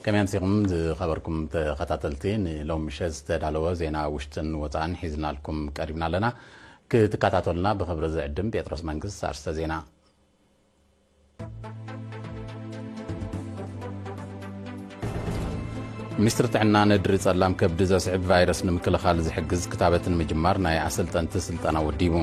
ከመይ ኣምሲኹም ዝኸበርኩም ተኸታተልቲ፣ ንሎም ምሸት ዝተዳለወ ዜና ውሽጥን ወጻእን ሒዝናልኩም ቀሪብና ኣለና። ክትከታተሉና ብኽብሪ ዝዕድም ጴጥሮስ መንግስት። ኣርስተ ዜና። ሚኒስትሪ ጥዕና ነድሪ ጸላም ከብዲ ዘስዕብ ቫይረስ ንምክልኻል ዝሕግዝ ክታበት ንምጅማር ናይ ኣሰልጠንቲ ስልጠና ወዲቡ።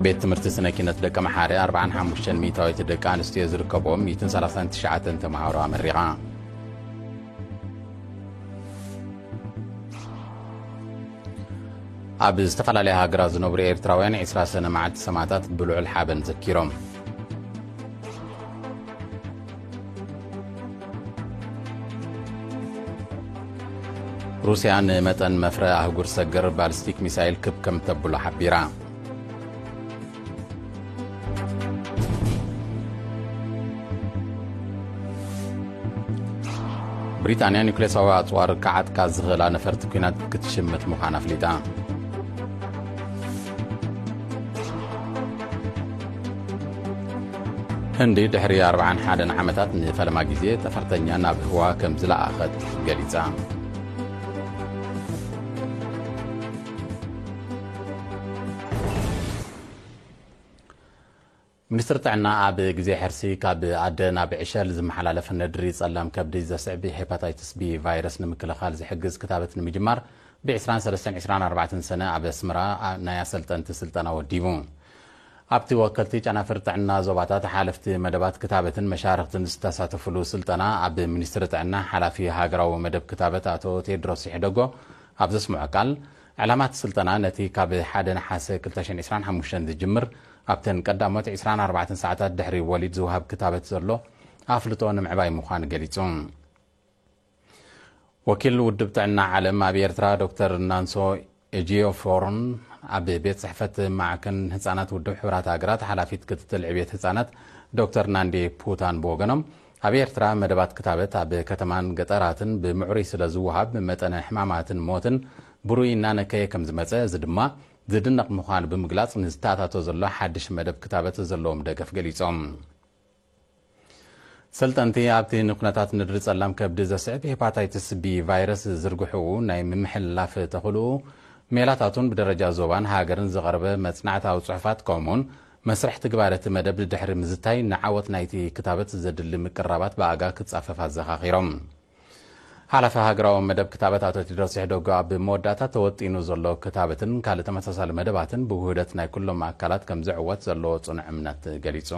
ቤት ትምህርቲ ስነ ኪነት ደቂ መሓረ ኣርባዓን ሓሙሽተን ሚእታዊት ደቂ ኣንስትዮ ዝርከብዎም ሚእትን ሰላሳን ትሽዓተን ተምሃሮ ኣመሪቓ። ኣብ ዝተፈላለያ ሃገራት ዝነብሩ ኤርትራውያን ዕስራ ሰነ መዓልቲ ሰማእታት ብልዑል ሓበን ዘኪሮም። ሩስያ ንመጠን መፍረ ኣህጉር ሰገር ባሊስቲክ ሚሳይል ክብ ከም ተብሎ ሓቢራ። ብሪጣንያ ኒውክሌሳዊ ኣጽዋር ክዓጥቃ ዝኽእላ ነፈርቲ ኲናት ክትሽምት ምዃና ኣፍሊጣ። ህንዲ ድሕሪ ኣርባዓን ሓደን ዓመታት ንፈለማ ግዜ ጠፈርተኛ ናብ ህዋ ከም ዝለኣኸት ገሊጻ። ሚኒስትሪ ጥዕና ኣብ ግዜ ሕርሲ ካብ ኣደ ናብ ዕሸል ዝመሓላለፍ ነድሪ ጸላም ከብዲ ዘስዕብ ሄፓታይትስ ቢ ቫይረስ ንምክልኻል ዝሕግዝ ክታበት ንምጅማር ብ ዕስራን ሰለስተን ዕስራን ኣርባዕተን ሰነ ኣብ ኣስመራ ናይ ኣሰልጠንቲ ስልጠና ወዲቡ። ኣብቲ ወከልቲ ጨናፍር ጥዕና ዞባታት ሓለፍቲ መደባት ክታበትን መሻርኽትን ዝተሳተፍሉ ስልጠና ኣብ ሚኒስትሪ ጥዕና ሓላፊ ሃገራዊ መደብ ክታበት ኣቶ ቴድሮስ ይሕደጎ ኣብ ዘስምዖ ቃል፣ ዕላማ እቲ ስልጠና ነቲ ካብ ሓደ ነሓሰ ክልተ ሽሕን ዕስራን ሓሙሽተን ዝጅምር ኣብተን ቀዳሞት ዕስራን ኣርባዕተን ሰዓታት ድሕሪ ወሊድ ዝወሃብ ክታበት ዘሎ ኣፍልጦ ንምዕባይ ምዃኑ ገሊጹ። ወኪል ውድብ ጥዕና ዓለም ኣብ ኤርትራ ዶክተር ናንሶ ኤጂዮፎርን ኣብ ቤት ጽሕፈት ማዕከን ህጻናት ውድብ ሕቡራት ሃገራት ሓላፊት ክትትል ዕብየት ህጻናት ዶክተር ናንዴ ፑታን ብወገኖም፣ ኣብ ኤርትራ መደባት ክታበት ኣብ ከተማን ገጠራትን ብምዕሩይ ስለ ዝወሃብ፣ መጠነ ሕማማትን ሞትን ብሩይ እናነከየ ከም ዝመጸ፣ እዚ ድማ ዝድነቕ ምዃኑ ብምግላጽ፣ ንዝተኣታቶ ዘሎ ሓድሽ መደብ ክታበት ዘለዎም ደገፍ ገሊጾም። ሰልጠንቲ ኣብቲ ንኩነታት ንድሪ ጸላም ከብዲ ዘስዕብ ሄፓታይትስ ቢ ቫይረስ ዝዝርግሕኡ ናይ ምምሕልላፍ ተኽእልኡ ሜላታቱን ብደረጃ ዞባን ሃገርን ዝቐረበ መጽናዕታዊ ጽሑፋት፣ ከምኡውን መስርሕ ትግባረ እቲ መደብ ድሕሪ ምዝታይ፣ ንዓወት ናይቲ ክታበት ዘድሊ ምቅርራባት ብኣጋ ክጻፈፍ ኣዘኻኺሮም። ሓላፊ ሃገራዊ መደብ ክታበት ኣቶ ቴድሮስ ይሕደጎ ኣብ መወዳእታ፣ ተወጢኑ ዘሎ ክታበትን ካልእ ተመሳሳሊ መደባትን ብውህደት ናይ ኩሎም ኣካላት ከም ዝዕወት ዘለዎ ጽኑዕ እምነት ገሊጹ።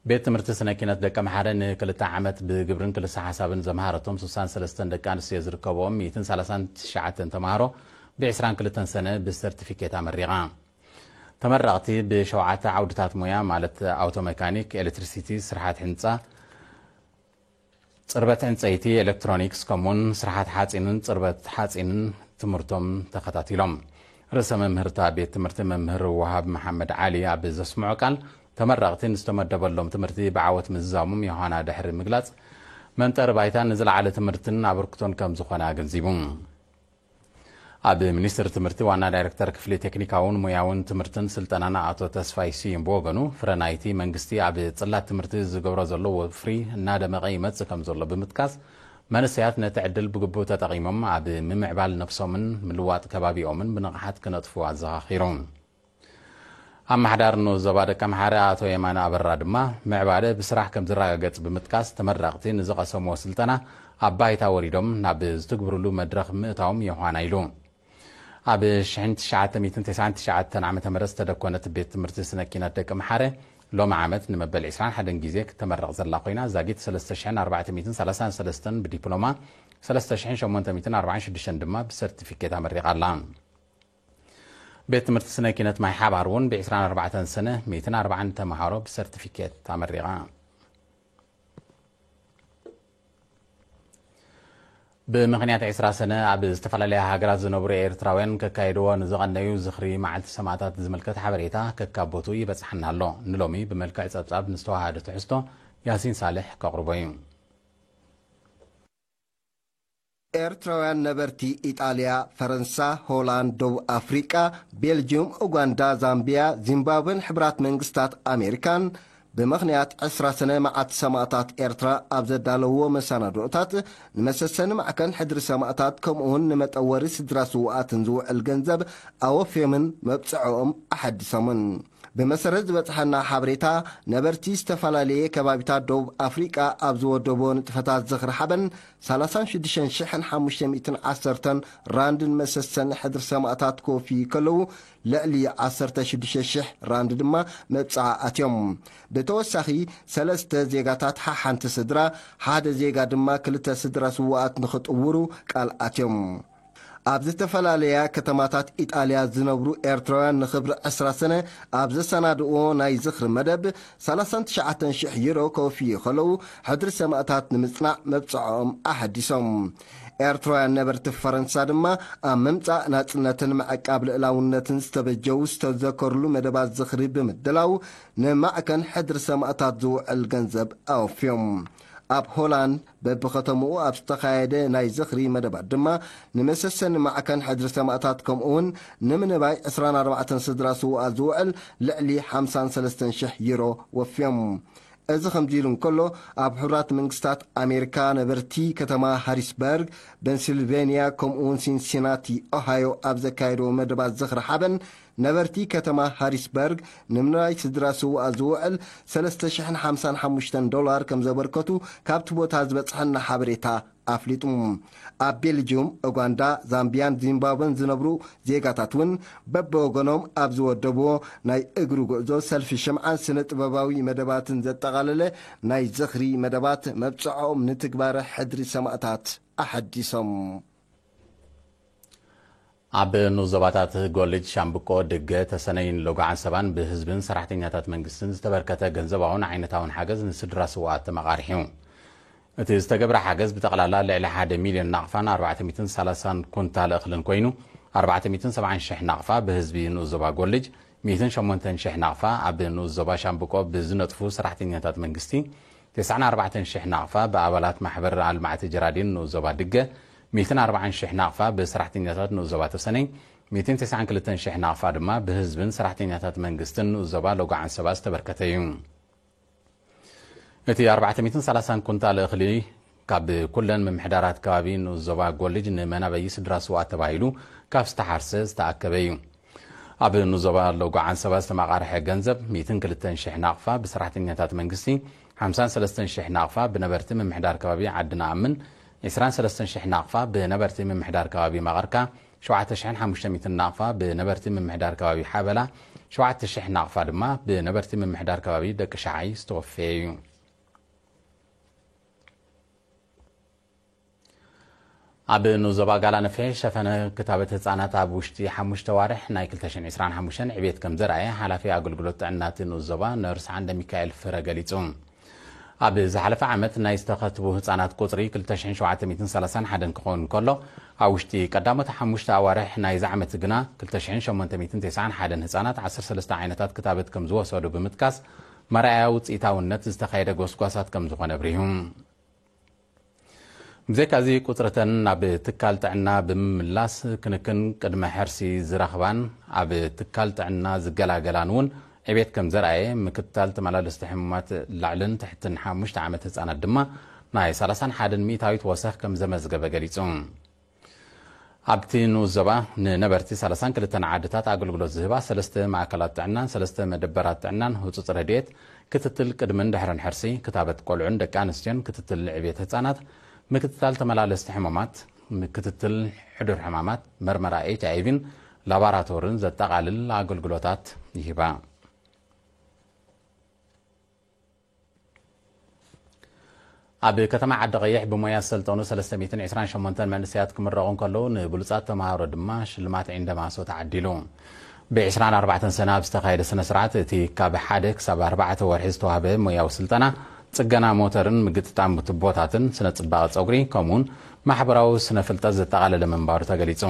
ቤት ትምህርቲ ስነ ኪነት ደቀ መሓረ ንክልተ ዓመት ብግብርን ክልሰ ሓሳብን ዘምሃረቶም ስሳን ሰለስተን ደቂ ኣንስትዮ ዝርከብዎም ሚእትን ሰላሳን ትሽዓተን ተምሃሮ ብ ዕስራን ክልተን ሰነ ብሰርቲፊኬት ኣመሪቓ። ተመረቕቲ ብሸውዓተ ዓውድታት ሞያ፣ ማለት ኣውቶ መካኒክ፣ ኤሌክትሪሲቲ፣ ስርሓት ህንፃ፣ ጽርበት ዕንጸይቲ፣ ኤሌክትሮኒክስ፣ ከምኡውን ስርሓት ሓጺንን ጽርበት ሓጺንን ትምህርቶም ተኸታቲሎም። ርእሰ መምህርታ ቤት ትምህርቲ መምህር ወሃብ መሓመድ ዓሊ ኣብ ዘስምዖ ቃል፣ ተመረቕቲ ንዝተመደበሎም ትምህርቲ ብዓወት ምዝዛሞም ዮሃና ድሕሪ ምግላጽ፣ መንጠሪ ባይታ ንዝለዓለ ትምህርትን ኣበርክቶን ከም ዝኾነ ኣገንዚቡ። ኣብ ሚኒስትሪ ትምህርቲ ዋና ዳይሬክተር ክፍሊ ቴክኒካውን ሞያውን ትምህርትን ስልጠናን ኣቶ ተስፋይ ስዩም ብወገኑ፣ ፍረ ናይቲ መንግስቲ ኣብ ጽላት ትምህርቲ ዝገብሮ ዘሎ ወፍሪ እናደመቐ ይመጽእ ከም ዘሎ ብምጥቃስ፣ መንእሰያት ነቲ ዕድል ብግቡእ ተጠቒሞም ኣብ ምምዕባል ነብሶምን ምልዋጥ ከባቢኦምን ብንቕሓት ክነጥፉ ኣዘኻኺሩ። ኣመሓዳሪ ንኡስ ዞባ ደቀ ኣምሓረ ኣቶ የማነ ኣበራ ድማ፣ ምዕባለ ብስራሕ ከም ዝረጋገጽ ብምጥቃስ፣ ተመረቕቲ ንዝቐሰምዎ ስልጠና ኣብ ባይታ ወሪዶም ናብ ዝትግብርሉ መድረኽ ምእታዎም ዮሃና ኢሉ። ኣብ ሽሕን ትሽዓተ ሚእትን ተስዓን ትሽዓተን ዓመተ ምህረት ዝተደኮነት ቤት ትምህርቲ ስነ ኪነት ደቂ ኣምሓረ፣ ሎሚ ዓመት ንመበል ዕስራን ሓደን ግዜ ክትተመረቕ ዘላ ኮይና፣ ዛጊት ሰለስተ ሽሕን ኣርባዕተ ሚእትን ሰላሳን ሰለስተን ብዲፕሎማ፣ ሰለስተ ሽሕን ሸሞንተ ሚእትን ኣርባዓን ሽዱሽተን ድማ ብሰርቲፊኬት ኣመሪቓ ኣላ። ቤት ትምህርቲ ስነ ኪነት ማይ ሓባር እውን ብ ዕስራን ኣርባዕተን ሰነ ሚእትን ኣርባዓን ተምሃሮ ብሰርቲፊኬት ኣመሪቓ። ብምኽንያት ዕስራ ሰነ ኣብ ዝተፈላለያ ሃገራት ዝነብሩ ኤርትራውያን ከካይድዎ ንዝቐነዩ ዝኽሪ መዓልቲ ሰማእታት ዝምልከት ሓበሬታ ከካቦቱ ይበጽሓና ኣሎ። ንሎሚ ብመልክዕ ጸብጻብ ንዝተዋሃደ ትሕዝቶ ያሲን ሳልሕ ከቕርቦ እዩ። ኤርትራውያን ነበርቲ ኢጣልያ፣ ፈረንሳ፣ ሆላንድ፣ ደቡብ ኣፍሪቃ፣ ቤልጅዩም፣ ኡጋንዳ፣ ዛምቢያ፣ ዚምባብዌን ሕቡራት መንግስታት ኣሜሪካን ብምኽንያት ዕስራ ሰነ መዓልቲ ሰማእታት ኤርትራ ኣብ ዘዳለውዎ መሰናድኦታት፣ ንመሰሰኒ ማዕከን ሕድሪ ሰማእታት ከምኡውን ንመጠወሪ ስድራ ስውኣትን ዝውዕል ገንዘብ ኣወፍዮምን መብጽዖኦም ኣሐዲሶምን። ብመሰረት ዝበጽሐና ሓበሬታ፣ ነበርቲ ዝተፈላለየ ከባቢታት ደቡብ ኣፍሪቃ ኣብ ዝወደቦ ንጥፈታት ዝኽሪ ሓበን ሰላሳን ሽዱሽተ ሽሕን ሓሙሽተ ሚእትን ዓሰርተን ራንድን መሰሰኒ ሕድሪ ሰማእታት ክወፍዩ ከለዉ፣ ልዕሊ ዓሰርተ ሽዱሽተ ሽሕ ራንድ ድማ መብጽዓ ኣትዮም። ብተወሳኺ፣ ሰለስተ ዜጋታት ሓሓንቲ ስድራ፣ ሓደ ዜጋ ድማ ክልተ ስድራ ስውኣት ንኽጥውሩ ቃል ኣትዮም። ኣብ ዝተፈላለያ ከተማታት ኢጣልያ ዝነብሩ ኤርትራውያን ንኽብሪ ዕስራ ሰነ ኣብ ዘሰናድእዎ ናይ ዝኽሪ መደብ ሰላሳን ትሽዓተን ሽሕ ዩሮ ከወፍዩ ከለዉ፣ ሕድሪ ሰማእታት ንምጽናዕ መብጽዖኦም ኣሐዲሶም። ኤርትራውያን ነበርቲ ፈረንሳ ድማ ኣብ ምምጻእ ናጽነትን ምዕቃብ ልእላውነትን ዝተበጀዉ ዝተዘከርሉ መደባት ዝኽሪ ብምድላው ንማዕከን ሕድሪ ሰማእታት ዝውዕል ገንዘብ ኣወፍዮም። ኣብ ሆላንድ በብኸተምኡ ኣብ ዝተኻየደ ናይ ዝኽሪ መደባት ድማ ንመሰሰኒ ማዕከን ሕድሪ ሰማእታት ከምኡውን ንምንባይ ዕስራን ኣርባዕተን ስድራ ስውኣት ዝውዕል ልዕሊ ሓምሳን ሰለስተን ሽሕ ዩሮ ወፍዮም። እዚ ከምዚ ኢሉ እንከሎ፣ ኣብ ሕቡራት መንግስታት ኣሜሪካ ነበርቲ ከተማ ሃሪስበርግ፣ ፔንሲልቬንያ፣ ከምኡውን ሲንሲናቲ ኦሃዮ ኣብ ዘካየድዎ መደባት ዝኽሪ ሓበን፣ ነበርቲ ከተማ ሃሪስበርግ ንምንባይ ስድራ ስውኣት ዝውዕል ሰለስተ ሽሕን ሓምሳን ሓሙሽተን ዶላር ከም ዘበርከቱ ካብቲ ቦታ ዝበጽሐና ሓበሬታ ኣፍሊጡ። ኣብ ቤልጅዩም፣ ኡጋንዳ፣ ዛምቢያን ዚምባብወን ዝነብሩ ዜጋታት እውን በብወገኖም ኣብ ዝወደብዎ ናይ እግሪ ጉዕዞ፣ ሰልፊ ሽምዓን ስነ ጥበባዊ መደባትን ዘጠቓለለ ናይ ዝኽሪ መደባት መብጽዖም ንትግባረ ሕድሪ ሰማእታት ኣሐዲሶም። ኣብ ንኡስ ዞባታት ጎልጅ፣ ሻምብቆ፣ ድገ፣ ተሰነይን ሎጎ ዓንሰባን ብህዝብን ሰራሕተኛታት መንግስትን ዝተበርከተ ገንዘባውን ዓይነታውን ሓገዝ ንስድራ ስውኣት ተመቓሪሑ። እቲ ዝተገብረ ሓገዝ ብጠቕላላ ልዕሊ ሓደ ሚልዮን ናቕፋን ኣርባዕተ ሚእትን ሰላሳን ኩንታል እኽልን ኮይኑ፣ ኣርባዕተ ሚእትን ሰብዓን ሽሕ ናቕፋ ብህዝቢ ንኡስ ዞባ ጎልጅ፣ ሚእትን ሸሞንተን ሽሕ ናቕፋ ኣብ ንኡስ ዞባ ሻምብቆ ብዝነጥፉ ሰራሕተኛታት መንግስቲ፣ ተስዓን ኣርባዕተን ሽሕ ናቕፋ ብኣባላት ማሕበር ኣልማዕቲ ጀራዲን ንኡስ ዞባ ድገ፣ ሚእትን ኣርባዓን ሽሕ ናቕፋ ብሰራሕተኛታት ንኡስ ዞባ ተሰነይ፣ ሚእትን ተስዓን ክልተን ሽሕ ናቕፋ ድማ ብህዝብን ሰራሕተኛታት መንግስትን ንኡስ ዞባ ሎጎ ዓንሰባ ዝተበርከተ እዩ። እቲ ኣርባዕተ ሚእትን ሰላሳን ኩንታል እኽሊ ካብ ኩለን ምምሕዳራት ከባቢ ንኡስ ዞባ ጎልጅ ንመናበዪ ስድራ ስውኣት ተባሂሉ ካብ ዝተሓርሰ ዝተኣከበ እዩ። ኣብ ንኡስ ዞባ ሎጎ ዓንሰባ ዝተመቓርሐ ገንዘብ ሚእትን ክልተን ሽሕ ናቕፋ ብሰራሕተኛታት መንግስቲ፣ ሓምሳን ሰለስተን ሽሕ ናቕፋ ብነበርቲ ምምሕዳር ከባቢ ዓዲ ነኣምን፣ ዕስራን ሰለስተን ሽሕ ናቕፋ ብነበርቲ ምምሕዳር ከባቢ መቐርካ፣ ሸውዓተ ሽሕን ሓሙሽተ ሚእትን ናቕፋ ብነበርቲ ምምሕዳር ከባቢ ሓበላ፣ ሸውዓተ ሽሕ ናቕፋ ድማ ብነበርቲ ምምሕዳር ከባቢ ደቂ ሸዓይ ዝተወፈየ እዩ። ኣብ ንኡስ ዞባ ጋላ ነፍሒ ሸፈነ ክታበት ህጻናት ኣብ ውሽጢ ሓሙሽተ ዋርሕ ናይ ክልተ ሽሕን ዕስራን ሓሙሽተን ዕቤት ከም ዘርኣየ ሓላፊ ኣገልግሎት ጥዕና እቲ ንኡስ ዞባ ነርስ ዓንደ ሚካኤል ፍረ ገሊጹ። ኣብ ዝሓለፈ ዓመት ናይ ዝተኸትቡ ህጻናት ቁጽሪ ክልተ ሽሕን ሸውዓተ ሚእትን ሰላሳን ሓደን ክኸውን እንከሎ፣ ኣብ ውሽጢ ቀዳሞት ሓሙሽተ ኣዋርሕ ናይዚ ዓመት ግና ክልተ ሽሕን ሸሞንተ ሚእትን ተስዓን ሓደን ህጻናት ዓሰርተ ሰለስተ ዓይነታት ክታበት ከም ዝወሰዱ ብምጥቃስ፣ መርኣያ ውጽኢታውነት ዝተኻየደ ጎስጓሳት ከም ዝኾነ ኣብሪሁ። ብዘይካዚ፣ ቁጽርተን ናብ ትካል ጥዕና ብምምላስ ክንክን ቅድመ ሕርሲ ዝረኽባን ኣብ ትካል ጥዕና ዝገላገላን እውን ዕቤት ከም ዘርኣየ፣ ምክትታል ተመላለስቲ ሕሙማት ላዕልን ትሕትን ሓሙሽተ ዓመት ህጻናት ድማ ናይ ሰላሳን ሓደን ሚእታዊት ወሰኽ ከም ዘመዝገበ ገሊጹ። ኣብቲ ንኡስ ዞባ ንነበርቲ ሰላሳን ክልተን ዓድታት ኣገልግሎት ዝህባ ሰለስተ ማእከላት ጥዕናን ሰለስተ መደበራት ጥዕናን ህጹጽ ረድኤት፣ ክትትል ቅድምን ድሕርን ሕርሲ፣ ክታበት ቆልዑን ደቂ ኣንስትዮን፣ ክትትል ዕብየት ህጻናት፣ ምክትታል ተመላለስቲ ሕሙማት፣ ምክትትል ሕዱር ሕማማት፣ መርመራ ኤች ኣይ ቪን ላባራቶርን ዘጠቓልል ኣገልግሎታት ይህባ። ኣብ ከተማ ዓዲ ቀይሕ ብሞያ ዝሰልጠኑ ሰለስተ ሚእትን ዕስራን ሸሞንተን መንእሰያት ክምረቑ እንከለዉ፣ ንብሉጻት ተምሃሮ ድማ ሽልማት ዒንደ ማሶ ተዓዲሉ። ብ ዕስራን ኣርባዕተን ሰነ ኣብ ዝተኻየደ ስነ ስርዓት፣ እቲ ካብ ሓደ ክሳብ ኣርባዕተ ወርሒ ዝተዋህበ ሞያዊ ስልጠና፣ ጽገና ሞተርን ምግጥጣም ቱቦታትን፣ ስነ ጽባቐ ጸጉሪ፣ ከምኡውን ማሕበራዊ ስነ ፍልጠት ዘጠቓለለ ምንባሩ ተገሊጹ።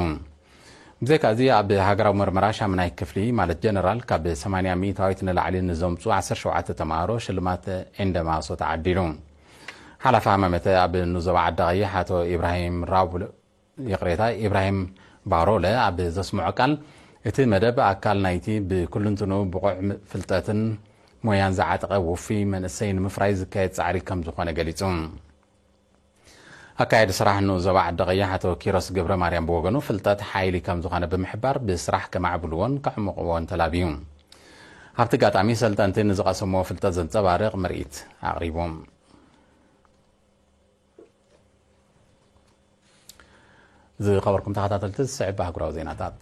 ብዘይካዚ፣ ኣብ ሃገራዊ መርመራ ሻምናይ ክፍሊ፣ ማለት ጀነራል፣ ካብ ሰማንያ ሚእታዊት ንላዕሊ ንዘምጹ ዓሰርተ ሸውዓተ ተምሃሮ ሽልማት ዒንደ ማሶ ተዓዲሉ። ሓላፊ ሃማመተ ኣብ ንኡስ ዞባ ዓዲ ቀይሕ ኣቶ ኢብራሂም ራውል ይቕሬታ፣ ኢብራሂም ባሮለ ኣብ ዘስምዖ ቃል፣ እቲ መደብ ኣካል ናይቲ ብኩልንትኑ ብቑዕ ፍልጠትን ሞያን ዝዓጠቐ ውፉይ መንእሰይ ንምፍራይ ዝካየድ ጻዕሪ ከም ዝኾነ ገሊጹ። ኣካየዲ ስራሕ ንኡስ ዞባ ዓዲ ቀይሕ ኣቶ ኪሮስ ገብረ ማርያም ብወገኑ፣ ፍልጠት ሓይሊ ከም ዝኾነ ብምሕባር፣ ብስራሕ ከማዕብልዎን ከዕምቕዎን ተላብዩ። ኣብቲ ኣጋጣሚ ሰልጠንቲ ንዝቐሰምዎ ፍልጠት ዘንጸባርቕ ምርኢት ኣቕሪቦም። ዝኸበርኩም ተኸታተልቲ፣ ዝስዕብ ኣህጉራዊ ዜናታት።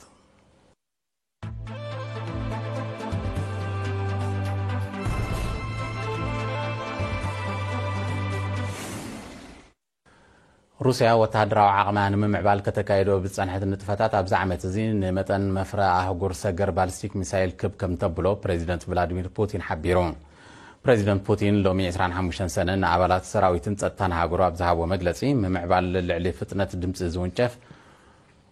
ሩስያ ወተሃደራዊ ዓቕማ ንምምዕባል ከተካይዶ ብዝጸንሐት ንጥፈታት፣ ኣብዚ ዓመት እዚ ንመጠን መፍረ ኣህጉር ሰገር ባሊስቲክ ሚሳይል ክብ ከም ተብሎ ፕሬዚደንት ቭላዲሚር ፑቲን ሓቢሩ። ፕሬዚደንት ፑቲን ሎሚ ዕስራን ሓሙሽተን ሰነ ንኣባላት ሰራዊትን ጸጥታን ሃገሩ ኣብ ዝሃቦ መግለጺ፣ ምምዕባል ልዕሊ ፍጥነት ድምጺ ዝውንጨፍ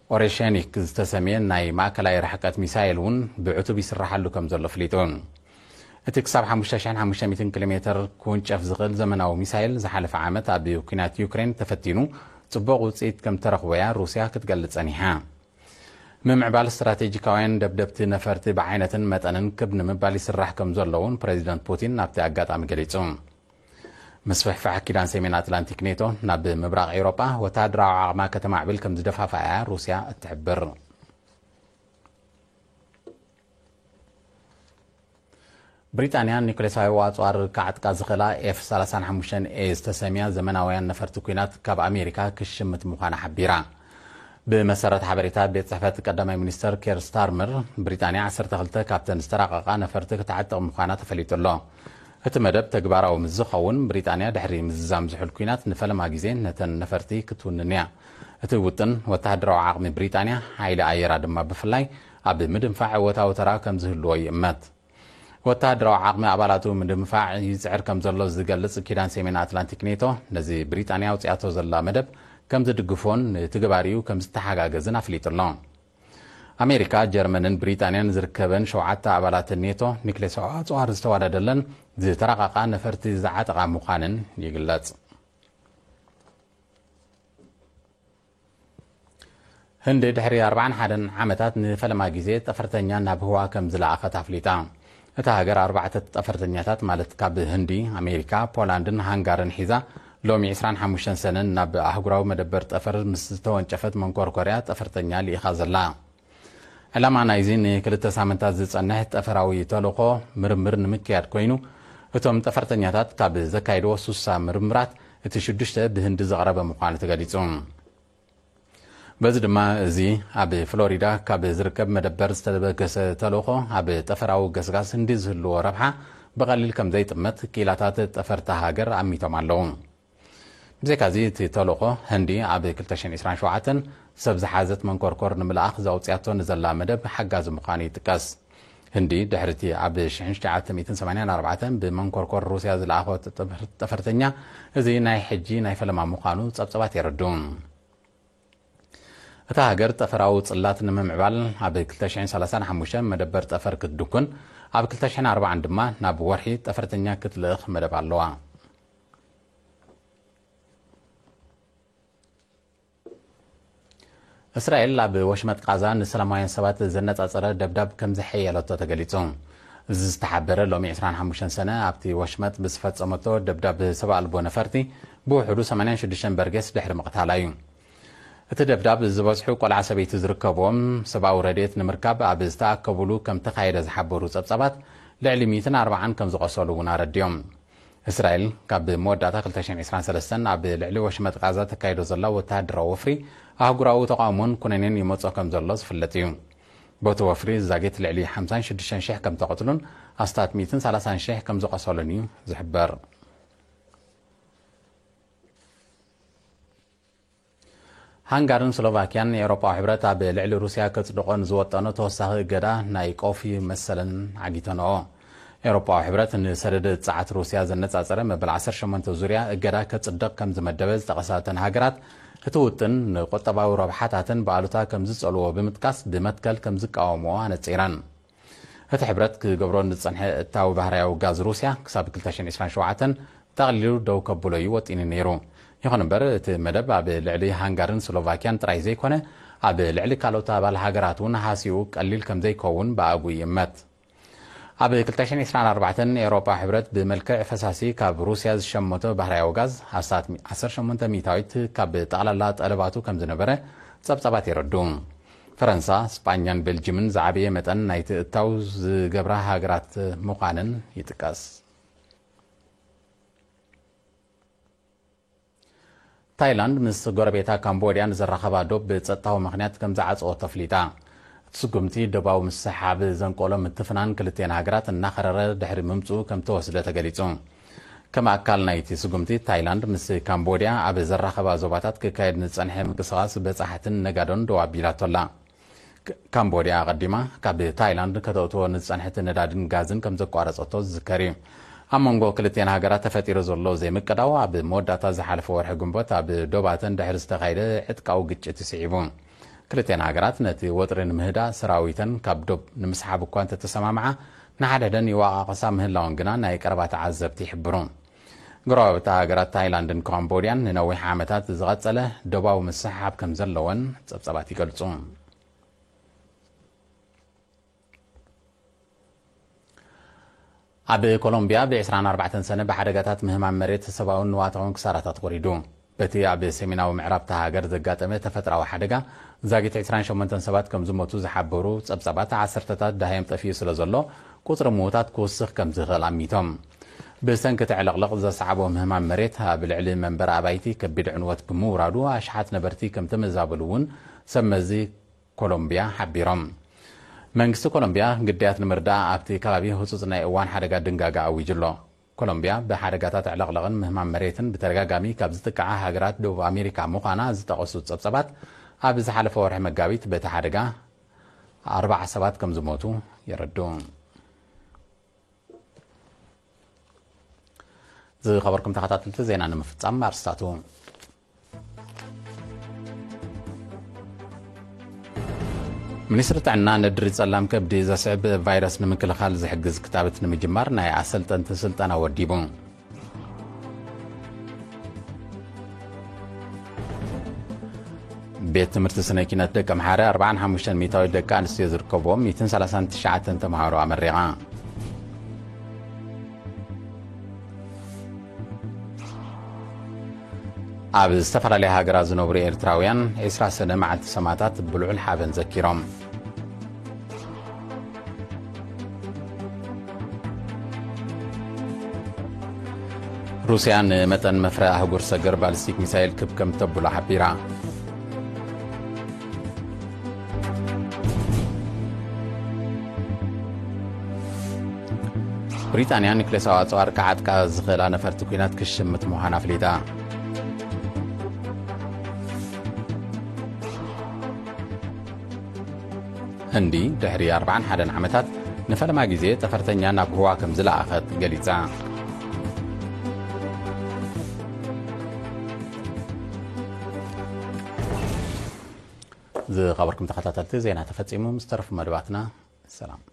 ኦሬሸኒክ ዝተሰምየ ናይ ማእከላይ ርሕቀት ሚሳይል እውን ብዕቱብ ይስራሓሉ ከም ዘሎ ኣፍሊጡ። እቲ ክሳብ ሓሙሽተ ሽሕን ሓሙሽተ ሚእትን ኪሎ ሜተር ክውንጨፍ ዝኽእል ዘመናዊ ሚሳይል፣ ዝሓለፈ ዓመት ኣብ ኲናት ዩክሬን ተፈቲኑ ጽቡቕ ውጽኢት ከም ተረኽቦ እያ ሩስያ ክትገልጽ ጸኒሓ። ምምዕባል ስትራቴጂካውያን ደብደብቲ ነፈርቲ ብዓይነትን መጠንን ክብ ንምባል ይስራሕ ከም ዘሎ እውን ፕሬዚደንት ፑቲን ናብቲ ኣጋጣሚ ገሊጹ። ምስፍሕፋሕ ኪዳን ሰሜን ኣትላንቲክ ኔቶ ናብ ምብራቕ ኤውሮጳ ወተሃደራዊ ዓቕማ ከተማዕብል ከም ዝደፋፍኣ እያ ሩስያ እትሕብር። ብሪጣንያ ኒውክሌሳዊ ኣጽዋር ክዓጥቃ ዝኽእላ ኤፍ ሰላሳን ሓሙሽተን ኤ ዝተሰምያ ዘመናውያን ነፈርቲ ኲናት ካብ ኣሜሪካ ክሽምት ምዃና ሓቢራ። ብመሰረት ሓበሬታ ቤት ጽሕፈት ቀዳማይ ሚኒስተር ኬር ስታርመር፣ ብሪጣንያ ዓሰርተ ክልተ ካብተን ዝተራቐቓ ነፈርቲ ክትዓጥቕ ምዃና ተፈሊጡ ኣሎ። እቲ መደብ ተግባራዊ ምስ ዝኸውን፣ ብሪጣንያ ድሕሪ ምዝዛም ዝሑል ኲናት ንፈለማ ግዜ ነተን ነፈርቲ ክትውንን እያ። እቲ ውጥን፣ ወተሃደራዊ ዓቕሚ ብሪጣንያ፣ ሓይሊ ኣየራ ድማ ብፍላይ ኣብ ምድንፋዕ እወታዊ ተራ ከም ዝህልዎ ይእመት። ወተሃደራዊ ዓቕሚ ኣባላቱ ምድንፋዕ ይጽዕር ከም ዘሎ ዝገልጽ ኪዳን ሰሜን ኣትላንቲክ ኔቶ፣ ነዚ ብሪጣንያ ኣውጺኣቶ ዘላ መደብ ከም ዝድግፎን ንትግባሪኡ ከም ዝተሓጋገዝን ኣፍሊጡ ኣሎ። ኣሜሪካ፣ ጀርመንን ብሪጣንያን ዝርከበን ሸውዓተ ኣባላት ኔቶ፣ ኒክሌሳዊ ኣጽዋር ዝተዋደደለን ዝተራቐቓ ነፈርቲ ዝዓጠቓ ምዃንን ይግለጽ። ህንዲ ድሕሪ ኣርባዓን ሓደን ዓመታት ንፈለማ ግዜ ጠፈርተኛ ናብ ህዋ ከም ዝለኣኸት ኣፍሊጣ። እታ ሃገር ኣርባዕተ ጠፈርተኛታት፣ ማለት ካብ ህንዲ፣ ኣሜሪካ፣ ፖላንድን ሃንጋርን ሒዛ፣ ሎሚ ዕስራን ሓሙሽተን ሰነን ናብ ኣህጉራዊ መደበር ጠፈር ምስ ዝተወንጨፈት መንኮርኮርያ ጠፈርተኛ ልኢኻ ዘላ። ዕላማ ናይዚ ንክልተ ሳምንታት ዝጸንሕ ጠፈራዊ ተልእኾ ምርምር ንምክያድ ኮይኑ፣ እቶም ጠፈርተኛታት ካብ ዘካየድዎ ሱሳ ምርምራት እቲ ሽዱሽተ ብህንዲ ዝቐረበ ምዃኑ ተገሊጹ። በዚ ድማ እዚ ኣብ ፍሎሪዳ ካብ ዝርከብ መደበር ዝተበገሰ ተልእኾ ኣብ ጠፈራዊ ገስጋስ ህንዲ ዝህልዎ ረብሓ ብቐሊል ከም ዘይጥመት ክኢላታት ጠፈርታ ሃገር ኣሚቶም ኣለዉ። ብዘይካዚ እቲ ተልእኾ ህንዲ ኣብ ክልተ ሽሕን ዕስራን ሸውዓተን ሰብ ዝሓዘት መንኮርኮር ንምልኣኽ ዘውፅያቶ ንዘላ መደብ ሓጋዚ ምዃኑ ይጥቀስ። ህንዲ ድሕሪ እቲ ኣብ ሽሕን ትሽዓተ ሚእትን ሰማንያን ኣርባዕተን ብመንኮርኮር ሩስያ ዝለኣኾ ጠፈርተኛ፣ እዚ ናይ ሕጂ ናይ ፈለማ ምዃኑ ጸብጸባት የረዱ። እታ ሃገር ጠፈራዊ ጽላት ንምምዕባል ኣብ ክልተ ሽሕን ሰላሳን ሓሙሽተን መደበር ጠፈር ክትድኩን፣ ኣብ ክልተ ሽሕን ኣርባዓን ድማ ናብ ወርሒ ጠፈርተኛ ክትልእኽ መደብ ኣለዋ። እስራኤል ኣብ ወሽመጥ ቃዛ ንሰላማውያን ሰባት ዘነጻጸረ ደብዳብ ከም ዘሐየለቶ ተገሊጹ። እዚ ዝተሓበረ ሎሚ ዕስራን ሓሙሽተን ሰነ ኣብቲ ወሽመጥ ብዝፈጸመቶ ደብዳብ ሰብ ኣልቦ ነፈርቲ ብውሕዱ ሰማንያን ሽዱሽተን በርጌስ ድሕሪ ምቕታላ እዩ። እቲ ደብዳብ ዝበዝሑ ቆልዓ ሰበይቲ ዝርከብዎም ሰብኣዊ ረድኤት ንምርካብ ኣብ ዝተኣከቡሉ ከም ተኻየደ ዝሓበሩ ጸብጻባት፣ ልዕሊ ሚእትን ኣርባዓን ከም ዝቖሰሉ እውን ኣረዲኦም። እስራኤል ካብ መወዳእታ ክልተ ሽሕን ዕስራን ሰለስተን ኣብ ልዕሊ ወሽመጥ ቃዛ ተካይዶ ዘላ ወተሃደራዊ ወፍሪ ኣህጉራዊ ተቓውሞን ኩነኔን ይመጾ ከም ዘሎ ዝፍለጥ እዩ። በቲ ወፍሪ ዛጌት ልዕሊ ሓምሳን ሽዱሽተን ሽሕ ከም ተቐትሉን ኣስታት ሚእትን ሰላሳን ሽሕ ከም ዝቖሰሉን እዩ ዝሕበር። ሃንጋርን ስሎቫኪያን ንኤውሮጳዊ ሕብረት ኣብ ልዕሊ ሩስያ ከጽድቖ ንዝወጠኖ ተወሳኺ እገዳ ናይ ቀውፊ መሰለን ዓጊተንኦ። ኤውሮጳዊ ሕብረት ንሰደድ ጸዓት ሩስያ ዘነጻጸረ መበል ዓሰርተ ሸሞንተ ዙርያ እገዳ ከጽድቕ ከም ዝመደበ ዝጠቐሳ እተን ሃገራት፣ እቲ ውጥን ንቁጠባዊ ረብሓታተን ብኣሉታ ከም ዝጸልዎ ብምጥቃስ፣ ብመትከል ከም ዝቃወምኦ ኣነጺረን። እቲ ሕብረት ክገብሮ ንዝጸንሐ እታዊ ባህርያዊ ጋዝ ሩስያ ክሳብ ክልተ ሽሕን ዕስራን ሸውዓተን ጠቕሊሉ ደው ከብሎ እዩ ወጢኑ ነይሩ። ይኹን እምበር፣ እቲ መደብ ኣብ ልዕሊ ሃንጋርን ስሎቫኪያን ጥራይ ዘይኮነ፣ ኣብ ልዕሊ ካልኦት ኣባል ሃገራት እውን ሃሲኡ ቀሊል ከም ዘይከውን ብኣግኡ ይእመት። ኣብ ክልተ ሽሕን ዕስራን ኣርባዕተን ኤውሮጳ ሕብረት ብመልክዕ ፈሳሲ ካብ ሩስያ ዝሸመቶ ባህርያዊ ጋዝ ኣስታት ዓሰርተ ሸሞንተ ሚእታዊት ካብ ጠቕላላ ጠለባቱ ከም ዝነበረ ጸብጻባት የረድኡ። ፈረንሳ፣ ስጳኛን ቤልጅምን ዝዓበየ መጠን ናይቲ እታው ዝገብራ ሃገራት ምዃነን ይጥቀስ። ታይላንድ ምስ ጎረቤታ ካምቦድያ ንዘራኸባ ዶብ ብጸጥታዊ ምኽንያት ከም ዝዓጸወቶ ኣፍሊጣ። እቲ ስጉምቲ ዶባዊ ምስሕሓብ ዘንቀሎ ምትፍናን ክልቲኤን ሃገራት እናኸረረ ድሕሪ ምምጽኡ ከም ተወስደ ተገሊጹ። ከም ኣካል ናይቲ ስጉምቲ፣ ታይላንድ ምስ ካምቦድያ ኣብ ዘራኸባ ዞባታት ክካየድ ንጸንሐ ምንቅስቓስ በጻሕትን ነጋዶን ደው ኣቢላቶ ኣላ። ክ-፣ ካምቦድያ ኣቐዲማ ካብ ታይላንድ ከተእትዎ ንዝጸንሐት ነዳድን ጋዝን ከም ዘቋረጸቶ ዝዝከር እዩ። ኣብ መንጎ ክልቲኤን ሃገራት ተፈጢሩ ዘሎ ዘይምቅዳው ኣብ መወዳእታ ዝሓለፈ ወርሒ ግንቦት ኣብ ዶባተን ድሕሪ ዝተኻየደ ዕጥቃዊ ግጭት ስዒቡ። ክልቲኤን ሃገራት ነቲ ወጥሪ ንምህዳእ ሰራዊተን ካብ ዶብ ንምስሓብ እኳ እንተተሰማምዓ፣ ንሓድሕደን ይወቓቐሳ ምህላወን ግና ናይ ቀረባ ተዓዘብቲ ይሕብሩ። ጎረባብቲ ሃገራት ታይላንድን ካምቦድያን ንነዊሕ ዓመታት ዝቐጸለ ዶባዊ ምስሕሓብ ከም ዘለወን ጸብጻባት ይገልጹ። ኣብ ኮሎምቢያ ብ ዕስራን ኣርባዕተን ሰነ ብሓደጋታት ምህማም መሬት ሰብኣውን ንዋታውን ክሳራታት ወሪዱ። በቲ ኣብ ሰሜናዊ ምዕራብ እታ ሃገር ዘጋጠመ ተፈጥራዊ ሓደጋ ዛጊት ዕስራን ሸሞንተን ሰባት ከም ዝሞቱ ዝሓበሩ ጸብጻባት፣ ዓሰርተታት ደሃዮም ጠፊኡ ስለ ዘሎ፣ ቁጽሪ ምዉታት ክውስኽ ከም ዝኽእል ኣሚቶም። ብሰንኪ እቲ ዕልቕልቕ ዘስዓቦ ምህማም መሬት ኣብ ልዕሊ መንበሪ ኣባይቲ ከቢድ ዕንወት ብምውራዱ፣ ኣሽሓት ነበርቲ ከም ተመዛበሉ እውን ሰብ መዚ ኮሎምቢያ ሓቢሮም። መንግስቲ ኮሎምቢያ ግዳያት ንምርዳእ ኣብቲ ከባቢ ህጹጽ ናይ እዋን ሓደጋ ድንጋጋ ኣዊጁ ኣሎ። ኮሎምቢያ ብሓደጋታት ዕልቕልቕን ምህማም መሬትን ብተደጋጋሚ ካብ ዝጥቀዓ ሃገራት ደቡብ ኣሜሪካ ምዃና ዝጠቐሱ ጸብጸባት፣ ኣብ ዝሓለፈ ወርሒ መጋቢት በቲ ሓደጋ ኣርባዓ ሰባት ከም ዝሞቱ የረድኡ። ዝኸበርኩም ተኸታተልቲ፣ ዜና ንምፍጻም ኣርስታቱ። ሚኒስትሪ ጥዕና ንድሪ ጸላም ከብዲ ዘስዕብ ቫይረስ ንምክልኻል ዝሕግዝ ክታበት ንምጅማር ናይ ኣሰልጠንቲ ስልጠና ወዲቡ። ቤት ትምህርቲ ስነ ኪነት ደቂ ኣምሓረ ኣርባዓን ሓሙሽተን ሚእታዊት ደቂ ኣንስትዮ ዝርከብዎም ሚእትን ሰላሳን ትሽዓተን ተምሃሮ ኣመሪቓ። ኣብ ዝተፈላለያ ሃገራት ዝነብሩ ኤርትራውያን ዕስራ ሰነ መዓልቲ ሰማእታት ብልዑል ሓበን ዘኪሮም። ሩስያ ንመጠን መፍረ ኣህጉር ሰገር ባሊስቲክ ሚሳይል ክብ ከም ተብሎ ሓቢራ። ብሪጣንያ ኒክሌሳዊ ኣጽዋር ክዓጥቃ ዝኽእላ ነፈርቲ ኲናት ክሽምት ምዃና ኣፍሊጣ። ህንዲ ድሕሪ ኣርባዓን ሓደን ዓመታት ንፈለማ ግዜ ጠፈርተኛ ናብ ህዋ ከም ዝለኣኸት ገሊጻ። ዝኸበርኩም ተኸታተልቲ፣ ዜና ተፈጺሙ። ምስ ተረፉ መደባትና ሰላም።